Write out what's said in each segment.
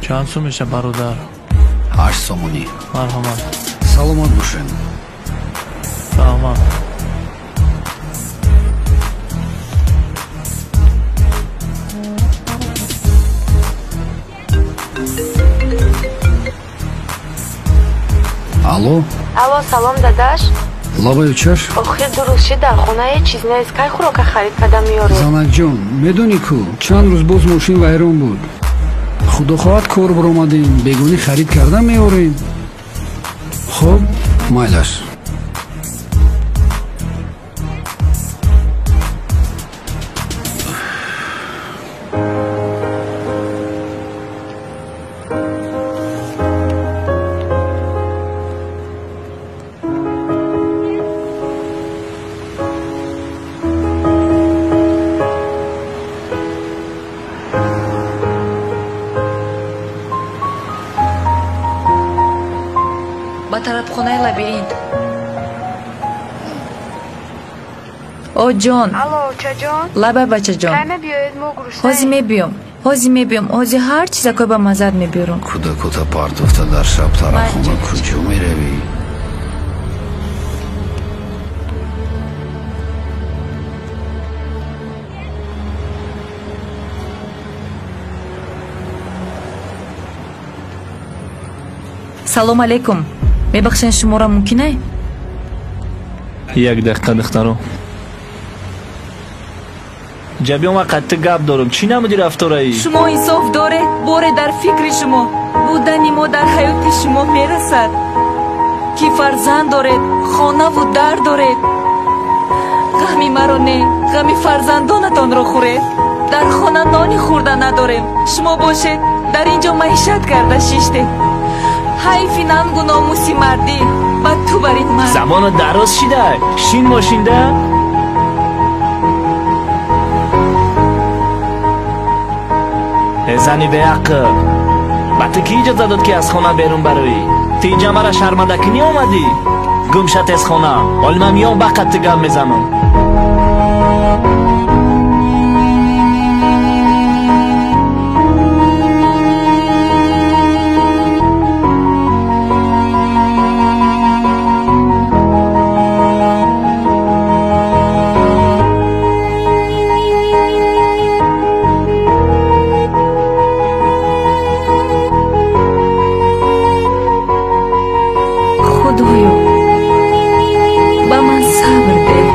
Чанд сум меша бародар? 8 сомонӣ. Марҳамат. Саломат бошед. Раҳмат. Алло? Алло, салом дадаш. Лабаю чаш? Охир дуруст шид, дар хона ҳеҷ чиз нест. Кай хӯрока харид карда меёред? Занакҷон, медонӣ ку, чанд рӯз боз мошин вайрон буд. Худо хоҳад кор баромадем, бегонӣ харид карда меорем. Хуб, майлаш. Ба тарабхонаи лабиринт. О ҷон. Алло, очаҷон. Лабай бачаҷон. Кай мебиёед, мо гуруснаем? Ҳозир мебиём. Ҳозир мебиём. Ҳозир ҳар чизакой ба маззат мебиёрам. Кӯдакота партофта дар шаб тарабхона куҷо меравӣ? Салом алейкум. Мебахшен, шуморо мумкин ай? Як дақиқа, духтаро. Ҷабиён, ма қатъи гап дорам. Чӣ намуди рафтораи? Шумо инсоф доред? Боре дар фикри шумо будани мо дар ҳаёти шумо мерасад, ки фарзанд доред, хонаву дар доред. Ғами маро не, ғами фарзандонатонро хӯред. Дар хона нони хӯрда надорем. Шумо бошед, дар ин ҷо маишат карда шиштед. Ҳайфи нангу номуси мардӣ ба ту бар ин мард. Замона дароз шида, шин мошинда. Э зани беақл, ба ту кӣ иҷоза дод, ки аз хона берун бароӣ? Ту инҷа мара шармандакунӣ омадӣ? Гум ша тез хона, ҳоли ман миём, ба қад ту гап мезанам. Худоё, ба ман сабр деҳ.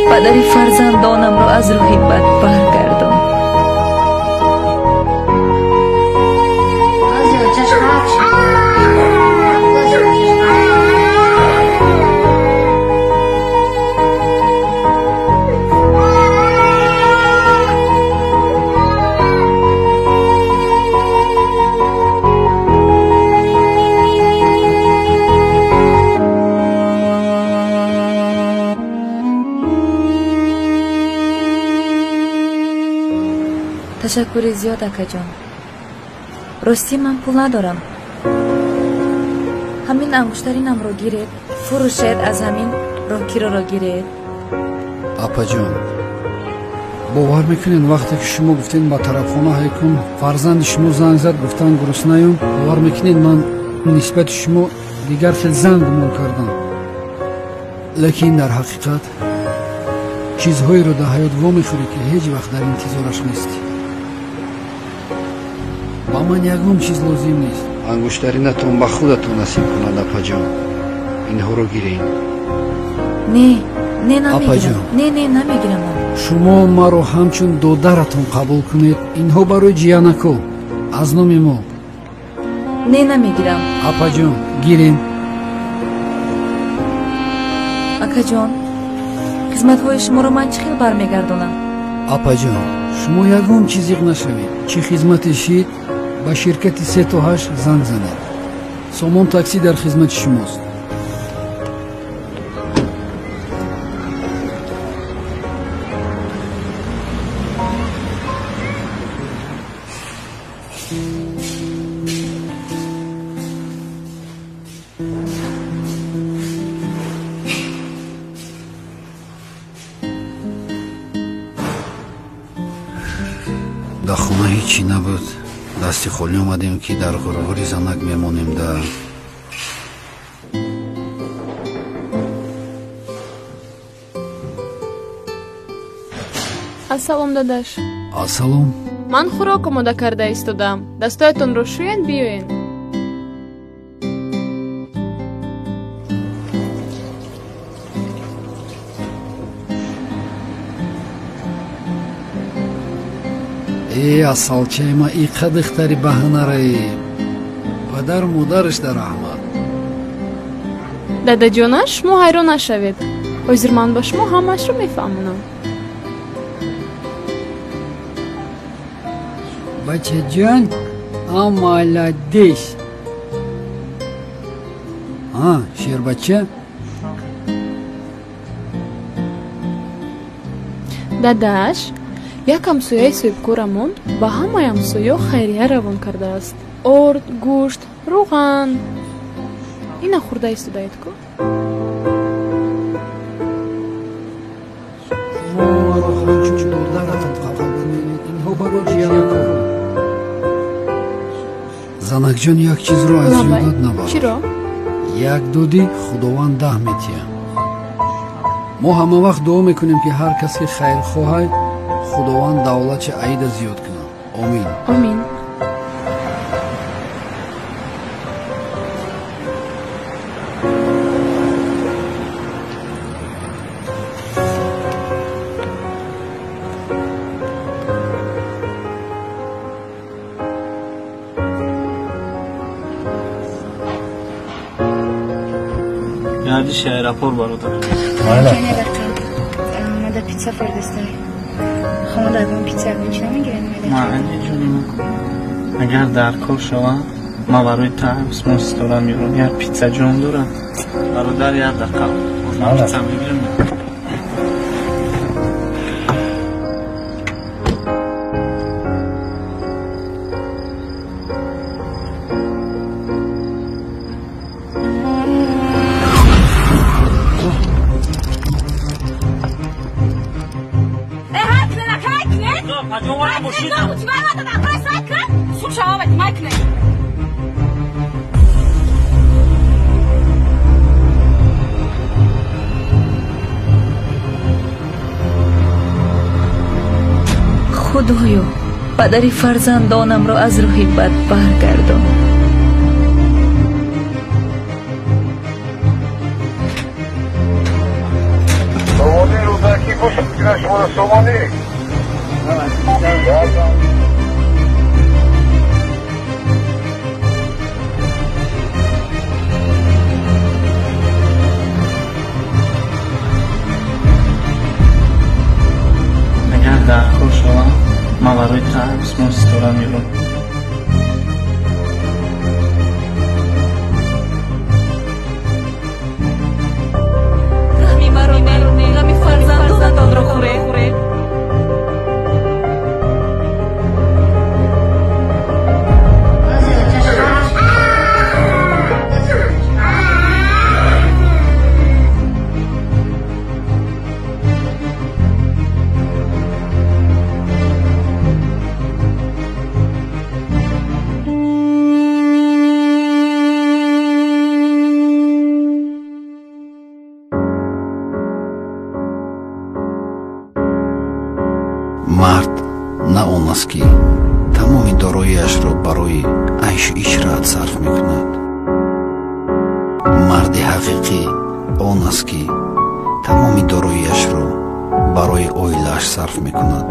Падари фарзандонамро аз роҳи бад баргардон. Ташаккури зиёд, акаҷон. Ростӣ ман пул надорам. Ҳамин ангуштаринамро гиред, фурӯшед, аз ҳамин роҳкироро гиред. Апаҷон, бовар мекунед, вақте ки шумо гуфтед ба тарабхона ҳайкун, фарзанди шумо занг зад, гуфтан гуруснаём. Бовар мекунед, ман нисбати шумо дигар хел занг гумон кардам. Лекин дар ҳақиқат чизҳоеро дар ҳаёт вомехӯрӣ, ки ҳеҷ вақт дар интизораш нестӣ. Ба ман ягон чиз лозим нест. Ангуштаринатон ба худатон насиб кунад, апаҷон. Инҳоро гиред. Не, не, намегирам. Апаҷон. Не, не, намегирам. Шумо маро ҳамчун додаратон қабул кунед. Инҳо барои ҷиянако аз номи мо. Не, намегирам. Апаҷон, гирем. Акаҷон, хизматҳои шуморо ман чӣ хел бармегардонам? Апаҷон, шумо ягон чиз зиқ нашавед. Чӣ хизмате шид, ба ширкати 3 то 8 занг занед. Сомон таксӣ дар хизмати шумост. Дар хона ҳечӣ набуд. Дасти холӣ омадем, ки дар ғурғури занак мемонем да. Ассалом, дадаш. Ассалом. Ман хӯрок омода карда истодам. Дастоятонро шӯянд, биёед. Э, асалчаи ма иқа духтари баҳанараи. Падару модараш дар раҳмат. Дадаҷона, шумо ҳайрон нашавед. Ҳозир ман ба шумо ҳамаашро мефаҳмонам. Бачаҷон, а молодец. А, шербача? Дадаш, як ҳамсояи соҳибкорамон ба ҳамаи ҳамсоё хайрия равон кардааст. Орд, гӯшт, рӯған. Ина хӯрда истодаед ку? Шумо маро ҳамчун додаратон қабул кунед. Инҳо барои ҷиянакон. Занакҷон, як чизро аз ёдат набар. Чиро? Як додӣ, Худованд 10 метиҳад. Мо ҳама вақт дуо мекунем, ки ҳар кас ки хайрхоҳад, Худованд давлатши аида зиёд кунад. Омин. Омин. Гардиши аэропорт, бародар. Мада пицца фурдастам. Хона ягон пицца ягон чи намегирем? Маъни ҷоним, агар дар кор шавам, ман барои та осмон ситора меёрам. Як пицца ҷон дорам. Бародар, як дақиқа. Ман пицца мегирам. Худоё, падари фарзандонамро аз рӯҳи бад баргардон. Сомонӣ Рӯдакӣ бошад, шуморо Сомонӣ. Агар дар кор шавам, ман барои та осмон ситора меёрам. Ғами маро не, ғами фарзандонатонро хӯред. Мард на он аст, ки тамоми дороиашро барои айшу ишрат сарф мекунад. Марди ҳақиқӣ он аст, ки тамоми дороиашро барои оилааш сарф мекунад.